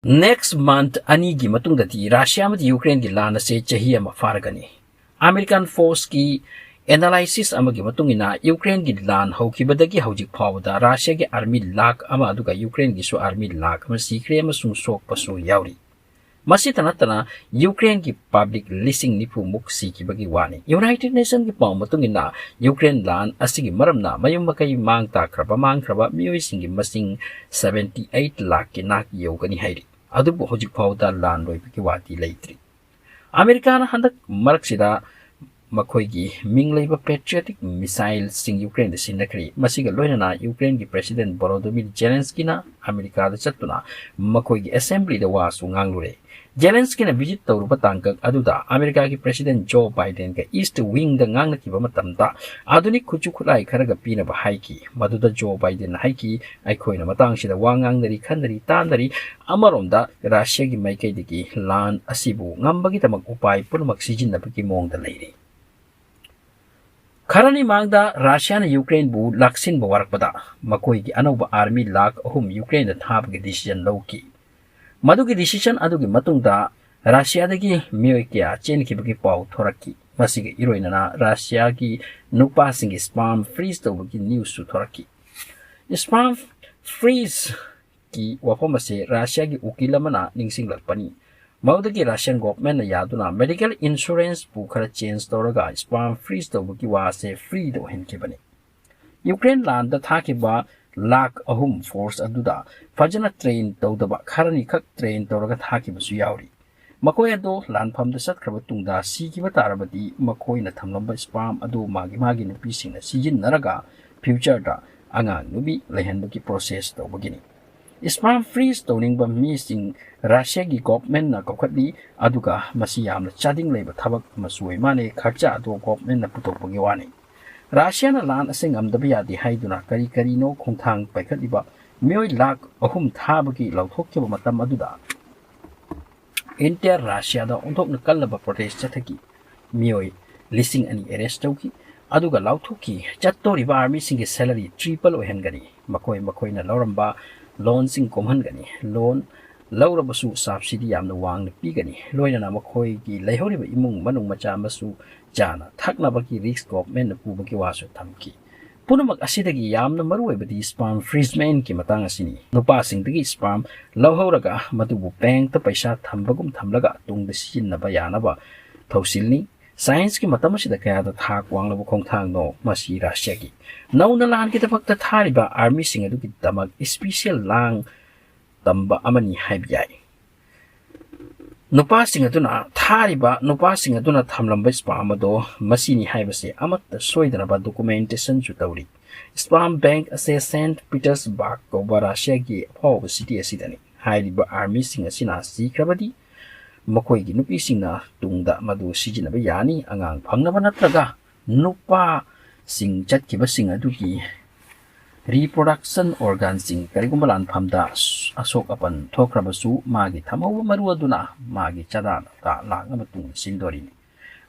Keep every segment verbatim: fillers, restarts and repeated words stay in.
Next month ꯑꯅꯤꯒꯤ ꯃꯇꯨꯡꯗꯗꯤ Russia ꯑꯃꯗꯤ ꯌꯨꯀ꯭ꯔꯦꯟꯒꯤ ꯂꯥꯟ ꯑꯁꯦ ꯆꯍꯤ ꯑꯃ ꯐꯥꯔꯒꯅꯤ꯫ American Forceꯀꯤ analysis ꯑꯃꯒꯤ ꯃꯇꯨꯡ ꯏꯟꯅ, ꯌꯨꯀ꯭ꯔꯦꯟꯒꯤ ꯂꯥꯟ ꯍꯧꯈꯤꯕꯗꯒꯤ ꯍꯧꯖꯤꯛ ꯐꯥꯎꯕꯗ ꯔꯁꯤꯌꯥꯒꯤ army ꯂꯥꯈ ꯑꯃ ꯑꯗꯨꯒ ꯌꯨꯀ꯭ꯔꯦꯟꯒꯤꯁꯨ army ꯂꯥꯈ ꯑꯃ ꯁꯤꯈ꯭ꯔꯦ ꯑꯃꯁꯨꯡ ꯁꯣꯛꯄꯁꯨ ꯌꯥꯎꯔꯤ꯫ ꯃꯁꯤꯇ ꯅꯠꯇꯅ, ꯌꯨꯀ꯭ꯔꯦꯟꯒꯤ public ꯂꯤꯁꯤꯡ ꯅꯤꯐꯨ ꯃꯨꯛ ꯁꯤꯈꯤꯕꯒꯤ ꯋꯥꯅꯤ꯫ United Nationꯒꯤ ꯄꯥꯎ ꯃꯇꯨꯡ ꯏꯟꯅ, ꯌꯨꯀ꯭ꯔꯦꯟ ꯂꯥꯟ ꯑꯁꯤꯒꯤ ꯃꯔꯝꯅ ꯃꯌꯨꯝ ꯃꯀꯩ ꯃꯥꯡ ꯇꯥꯛꯈ꯭ꯔꯕ, ꯃꯥꯡꯈ꯭ꯔꯕ ꯃꯤꯑꯣꯏꯁꯤꯡꯒꯤ ꯃꯁꯤꯡ seventy eight ꯂꯥꯈꯀꯤ ꯅꯥꯛ ꯌꯧꯒꯅꯤ ꯍꯥꯏꯔꯤ꯫ ꯑꯗꯨꯕꯨ ꯍꯧꯖꯤꯛ ꯐꯥꯎꯕꯗ ꯂꯥꯟ ꯂꯣꯏꯕꯒꯤ ꯋꯥꯗꯤ ꯂꯩꯇ꯭ꯔꯤ꯫ ꯑꯃꯦꯔꯤꯀꯥꯅ ꯍꯟꯗꯛ ꯃꯔꯛꯁꯤꯗ ꯃꯈꯣꯏꯒꯤ ꯃꯤꯡ ꯂꯩꯕ patriotic missileꯁꯤꯡ ꯌꯨꯀ꯭ꯔꯦꯟꯗ ꯁꯤꯟꯅꯈ꯭ꯔꯦ꯫ ꯃꯁꯤꯒ ꯂꯣꯏꯅꯅ ꯌꯨꯀ꯭ꯔꯦꯟꯒꯤ President Volodymyr Zelenskyꯅ ꯑꯃꯦꯔꯤꯀꯥꯗ ꯆꯠꯇꯨꯅ ꯃꯈꯣꯏꯒꯤ assemblyꯗ ꯋꯥꯁꯨ ꯉꯥꯡꯂꯨꯔꯦ꯫ Zelenskyꯅ visit ꯇꯧꯔꯨꯕ ꯇꯥꯡꯀꯛ ꯑꯗꯨꯗ ꯑꯃꯦꯔꯤꯀꯥꯒꯤ President Joe Bidenꯒ East Wingꯗ ꯉꯥꯡꯅꯈꯤꯕ ꯃꯇꯝꯗ, ꯑꯥꯙꯨꯅꯤꯛ ꯈꯨꯠꯁꯨ ꯈꯨꯠꯂꯥꯏ ꯈꯔꯒ ꯄꯤꯅꯕ ꯍꯥꯏꯈꯤ꯫ ꯃꯗꯨꯗ Joe Bidenꯅ ꯍꯥꯏꯈꯤ, "ꯑꯩꯈꯣꯏꯅ ꯃꯇꯥꯡꯁꯤꯗ ꯋꯥ ꯉꯥꯡꯅꯔꯤ, ꯈꯟꯅꯔꯤ, ꯇꯥꯟꯅꯔꯤ꯫ ꯑꯃꯔꯣꯝꯗ ꯔꯁꯤꯌꯥꯒꯤ ꯃꯥꯏꯀꯩꯗꯒꯤ ꯂꯥꯟ ꯑꯁꯤꯕꯨ ꯉꯝꯕꯒꯤꯗꯃꯛ ꯎꯄꯥꯏ ꯄꯨꯝꯅꯃꯛ ꯁꯤꯖꯤꯟꯅꯕꯒꯤ ꯃꯑꯣꯡꯗ ꯂꯩꯔꯤ꯫" ꯈꯔꯅꯤ ꯃꯥꯡꯗ ꯔꯁꯤꯌꯥꯅ ꯌꯨꯀ꯭ꯔꯦꯟꯕꯨ ꯂꯥꯛꯁꯤꯟꯕ ꯋꯥꯔꯛꯄꯗ, ꯃꯈꯣꯏꯒꯤ ꯑꯅꯧꯕ army ꯂꯥꯈ ꯑꯍꯨꯝ ꯌꯨꯀ꯭ꯔꯦꯟꯗ ꯊꯥꯕꯒꯤ decision ꯂꯧꯈꯤ꯫ ꯃꯗꯨꯒꯤ decision ꯑꯗꯨꯒꯤ ꯃꯇꯨꯡꯗ ꯔꯁꯤꯌꯥꯗꯒꯤ ꯃꯤꯑꯣꯏ ꯀꯌꯥ ꯆꯦꯟꯈꯤꯕꯒꯤ ꯄꯥꯎ ꯊꯣꯔꯛꯈꯤ꯫ ꯃꯁꯤꯒ ꯏꯔꯣꯏꯅꯅ ꯔꯁꯤꯌꯥꯒꯤ ꯅꯨꯄꯥꯁꯤꯡꯒꯤ sperm freeze ꯇꯧꯕꯒꯤ newsꯁꯨ ꯊꯣꯔꯛꯈꯤ꯫ Sperm freeze ꯀꯤ ꯋꯥꯐꯝ ꯑꯁꯤ ꯔꯁꯤꯌꯥꯒꯤ ꯎꯀꯤꯜ ꯑꯃꯅ ꯅꯤꯡꯁꯤꯡꯂꯛꯄꯅꯤ꯫ ꯃꯗꯨꯗꯒꯤ Russian governmentꯅ ꯌꯥꯗꯨꯅ medical insuranceꯄꯨ ꯈꯔ change ꯇꯧꯔꯒ sperm freeze ꯇꯧꯕꯒꯤ ꯋꯥ ꯑꯁꯤ freeꯗ ꯑꯣꯏꯍꯟꯈꯤꯕꯅꯤ꯫ ꯌꯨꯀ꯭ꯔꯦꯟ ꯂꯥꯟꯗ ꯊꯥꯈꯤꯕ ꯂꯥꯈ ꯑꯍꯨꯝ force ꯑꯗꯨꯗ ꯐꯖꯅ train ꯇꯧꯗꯕ, ꯈꯔꯅꯤꯈꯛ train ꯇꯧꯔꯒ ꯊꯥꯈꯤꯕꯁꯨ ꯌꯥꯎꯔꯤ꯫ ꯃꯈꯣꯏ ꯑꯗꯨ ꯂꯥꯟꯐꯝꯗ ꯆꯠꯈ꯭ꯔꯕ ꯇꯨꯡꯗ ꯁꯤꯈꯤꯕ ꯇꯥꯔꯕꯗꯤ, ꯃꯈꯣꯏꯅ ꯊꯝꯂꯝꯕ sperm ꯑꯗꯨ ꯃꯥꯒꯤ ꯃꯥꯒꯤ ꯅꯨꯄꯤꯁꯤꯡꯅ ꯁꯤꯖꯤꯟꯅꯔꯒ futureꯗ ꯑꯉꯥꯡ ꯅꯨꯄꯤ ꯂꯩꯍꯟꯕꯒꯤ process ꯇꯧꯕꯒꯤꯅꯤ꯫ Sperm freeze ꯇꯧꯅꯤꯡꯕ ꯃꯤꯁꯤꯡ ꯔꯁꯤꯌꯥꯒꯤ governmentꯅ ꯀꯧꯈꯠꯂꯤ, ꯑꯗꯨꯒ ꯃꯁꯤ ꯌꯥꯝꯅ ꯆꯥꯗꯤꯡ ꯂꯩꯕ ꯊꯕꯛ ꯑꯃꯁꯨ ꯑꯣꯏ ꯃꯥꯜꯂꯦ꯫ ꯈꯔꯆꯥ ꯑꯗꯨ governmentꯅ ꯄꯨꯊꯣꯛꯄꯒꯤ ꯋꯥꯅꯤ꯫ ꯔꯁꯤꯌꯥꯅ ꯂꯥꯟ ꯑꯁꯤ ꯉꯝꯗꯕ ꯌꯥꯗꯦ ꯍꯥꯏꯗꯨꯅ ꯀꯔꯤ ꯀꯔꯤꯅꯣ ꯈꯣꯡꯊꯥꯡ ꯄꯥꯏꯈꯠꯂꯤꯕ ꯃꯤꯑꯣꯏ ꯂꯥꯈ ꯑꯍꯨꯝ ꯊꯥꯕꯒꯤ ꯂꯥꯎꯊꯣꯛꯈꯤꯕ ꯃꯇꯝ ꯑꯗꯨꯗ, entire ꯔꯁꯤꯌꯥꯗ ꯑꯣꯟꯊꯣꯛꯅ ꯀꯜꯂꯕ protest ꯆꯠꯊꯈꯤ꯫ ꯃꯤꯑꯣꯏ ꯂꯤꯁꯤꯡ ꯑꯅꯤ arrest ꯇꯧꯈꯤ, ꯑꯗꯨꯒ ꯂꯥꯎꯊꯣꯛꯈꯤ, "ꯆꯠꯇꯣꯔꯤꯕ armyꯁꯤꯡꯒꯤ salary triple ꯑꯣꯏꯍꯟꯒꯅꯤ, ꯃꯈꯣꯏ ꯃꯈꯣꯏꯅ ꯂꯧꯔꯝꯕ loanꯁꯤꯡ ꯀꯣꯝꯍꯟꯒꯅꯤ, loan ꯂꯧꯔꯕꯁꯨ subsidy ꯌꯥꯝꯅ ꯋꯥꯡꯅ ꯄꯤꯒꯅꯤ꯫ ꯂꯣꯏꯅꯅ ꯃꯈꯣꯏꯒꯤ ꯂꯩꯍꯧꯔꯤꯕ ꯏꯃꯨꯡ ꯃꯅꯨꯡ ꯃꯆꯥ ꯃꯁꯨ ꯆꯥꯅ ꯊꯛꯅꯕꯒꯤ risk governmentꯅ ꯄꯨꯕꯒꯤ ꯋꯥꯁꯨ ꯊꯝꯈꯤ꯫ ꯄꯨꯝꯅꯃꯛ ꯑꯁꯤꯗꯒꯤ ꯌꯥꯝꯅ ꯃꯔꯨꯑꯣꯏꯕꯗꯤ sperm freezementꯀꯤ ꯃꯇꯥꯡ ꯑꯁꯤꯅꯤ꯫ ꯅꯨꯄꯥꯁꯤꯡꯗꯒꯤ sperm ꯂꯧꯍꯧꯔꯒ ꯃꯗꯨꯕꯨ bankꯇ ꯄꯩꯁꯥ ꯊꯝꯕꯒꯨꯝ ꯊꯝꯂꯒ ꯇꯨꯡꯗ ꯁꯤꯖꯤꯟꯅꯕ ꯌꯥꯅꯕ ꯊꯧꯁꯤꯜꯅꯤ꯫ Scienceꯀꯤ ꯃꯇꯝ ꯑꯁꯤꯗ ꯀꯌꯥꯗ ꯊꯥꯛ ꯋꯥꯡꯂꯕ ꯈꯣꯡꯊꯥꯡꯅꯣ ꯃꯁꯤ ꯔꯁꯤꯌꯥꯒꯤ꯫ ꯅꯧꯅ ꯂꯥꯟꯒꯤꯗꯃꯛꯇ ꯊꯥꯔꯤꯕ armyꯁꯤꯡ ꯑꯗꯨꯒꯤꯗꯃꯛ special ꯂꯥꯡ ꯇꯝꯕ ꯑꯃꯅꯤ ꯍꯥꯏꯕ ꯌꯥꯏ꯫ ꯅꯨꯄꯥꯁꯤꯡ ꯑꯗꯨꯅ ꯊꯥꯔꯤꯕ, ꯅꯨꯄꯥꯁꯤꯡ ꯑꯗꯨꯅ ꯊꯝꯂꯝꯕ sperm ꯑꯗꯣ ꯃꯁꯤꯅꯤ ꯍꯥꯏꯕꯁꯦ ꯑꯃꯠꯇ ꯁꯣꯏꯗꯅꯕ documentationꯁꯨ ꯇꯧꯔꯤ꯫ Sperm bank ꯑꯁꯦ Saint Petersburg ꯀꯧꯕ ꯔꯁꯤꯌꯥꯒꯤ ꯑꯐꯥꯎꯕ city ꯑꯁꯤꯗꯅꯤ꯫ ꯍꯥꯏꯔꯤꯕ armyꯁꯤꯡ ꯑꯁꯤꯅ ꯁꯤꯈ꯭ꯔꯕꯗꯤ ꯃꯈꯣꯏꯒꯤ ꯅꯨꯄꯤꯁꯤꯡꯅ ꯇꯨꯡꯗ ꯃꯗꯨ ꯁꯤꯖꯤꯟꯅꯕ ꯌꯥꯅꯤ꯫ ꯑꯉꯥꯡ ꯐꯪꯅꯕ ꯅꯠꯇ꯭ꯔꯒ ꯅꯨꯄꯥꯁꯤꯡ ꯆꯠꯈꯤꯕꯁꯤꯡ ꯑꯗꯨꯒꯤ reproduction organꯁꯤꯡ ꯀꯔꯤꯒꯨꯝꯕ ꯂꯥꯟꯐꯝꯗ ꯑꯁꯣꯛ ꯑꯄꯟ ꯊꯣꯛꯈ꯭ꯔꯕꯁꯨ ꯃꯥꯒꯤ ꯊꯝꯍꯧꯕ ꯃꯔꯨ ꯑꯗꯨꯅ ꯃꯥꯒꯤ ꯆꯥꯗꯥ ꯂꯥꯛ ꯑꯃ ꯇꯨꯡꯗ ꯁꯤꯟꯗꯣꯔꯤꯅꯤ꯫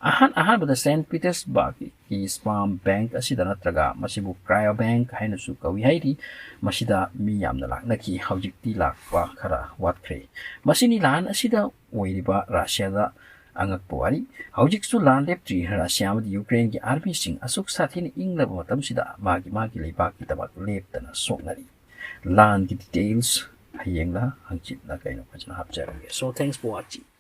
ꯑꯍꯥꯟ ꯑꯍꯥꯟꯕꯗ Saint Petersburgꯀꯤ sperm bank ꯑꯁꯤꯗ ꯅꯠꯇ꯭ꯔꯒ ꯃꯁꯤꯕꯨ cryobank ꯍꯥꯏꯅꯁꯨ ꯀꯧꯏ ꯍꯥꯏꯔꯤ꯫ ꯃꯁꯤꯗ ꯃꯤ ꯌꯥꯝꯅ ꯂꯥꯛꯅꯈꯤ꯫ ꯍꯧꯖꯤꯛꯇꯤ ꯂꯥꯛꯄ ꯈꯔ ꯋꯥꯠꯈ꯭ꯔꯦ꯫ ꯃꯁꯤꯅꯤ ꯂꯥꯟ ꯑꯁꯤꯗ ꯑꯣꯏꯔꯤꯕ ꯔꯁꯤꯌꯥꯗ ꯑꯉꯛꯄ ꯋꯥꯔꯤ꯫ ꯍꯧꯖꯤꯛꯁꯨ ꯂꯥꯟ ꯂꯦꯞꯇ꯭ꯔꯤ꯫ ꯔꯁꯤꯌꯥ ꯑꯃꯗꯤ ꯌꯨꯀ꯭ꯔꯦꯟꯒꯤ armyꯁꯤꯡ ꯑꯁꯨꯛ ꯁꯥꯊꯤꯅ ꯏꯪꯂꯕ ꯃꯇꯝꯁꯤꯗ ꯃꯥꯒꯤ ꯃꯥꯒꯤ ꯂꯩꯕꯥꯛꯀꯤꯗꯃꯛ ꯂꯦꯞꯇꯅ ꯁꯣꯛꯅꯔꯤ꯫ ꯂꯥꯟꯒꯤ details ꯍꯌꯦꯡꯂ ꯍꯪꯆꯤꯠꯂ ꯀꯩꯅꯣ ꯐꯖꯅ ꯍꯥꯞꯆꯔꯒꯦ꯫ So thanks for watching꯫